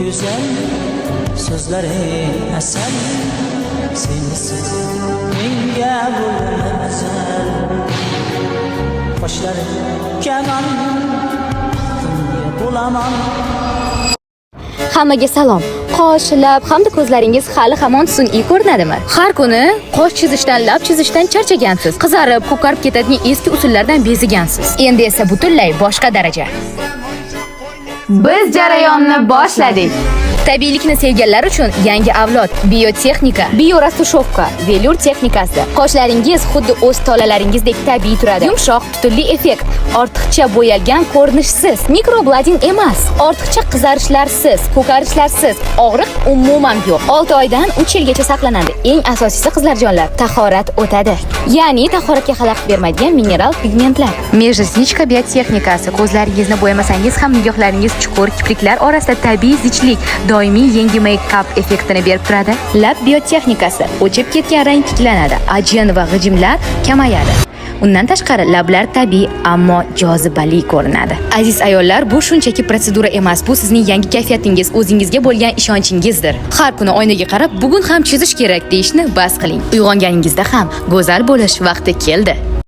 Güzel, so'zlaring asal. Sensiz menga bo'lmazal. Qoshlaring kamon, baxtimga bo'laman. Hammaga salom. Qosh, lab hamda ko'zlaringiz hali hamon sun'iy ko'rinadimi? Har kuni qosh chizishdan, lab chizishdan charchagansiz. Qizarib, ko'karib ketadigan eski usullardan bezigansiz. Endi esa butunlay boshqa daraja. Biz jarayonni boshladik. Tabiiylikni sevganlar uchun yangi avlod biotexnika, биорастушёвка, velur texnikasi. Qoshlaringiz xuddi o'z tolalaringizdek tabiiy turadi. Yumshoq, tutunli effekt, ortiqcha bo'yalgan ko'rinishsiz, микроблейдинг emas, ortiqcha qizarishlarsiz, ko'karishlarsiz, og'riq umuman yo'q. 6 oydan 3 yilgacha saqlanadi. Eng asosiysi, qizlarjonlar, tahorat o'tadi. Ya'ni tahoratga xalaqit bermaydigan mineral pigmentlar. Межресничка biotexnikasi. Ko'zlaringizni bo'yamasangiz ham nigohlaringiz chuqur, kipriklar orasida tabiiy zichlik, doimiy yangi make-up effektini berib turadi. Lab biotexnikasi: o'chib ketgan rang tiklanadi, ajin va g'ijimlar kamayadi. Undan tashqari, lablar tabiiy, ammo jozibali ko'rinadi. Aziz ayollar, bu shunchaki protsedura emas, bu sizning yangi kayfiyatingiz, o'zingizga bo'lgan ishonchingizdir. Har kuni oynaga qarab, "Bugun ham chizish kerak" deyishni bas qiling. Uyg'onganingizda ham go'zal bo'lish vaqti keldi.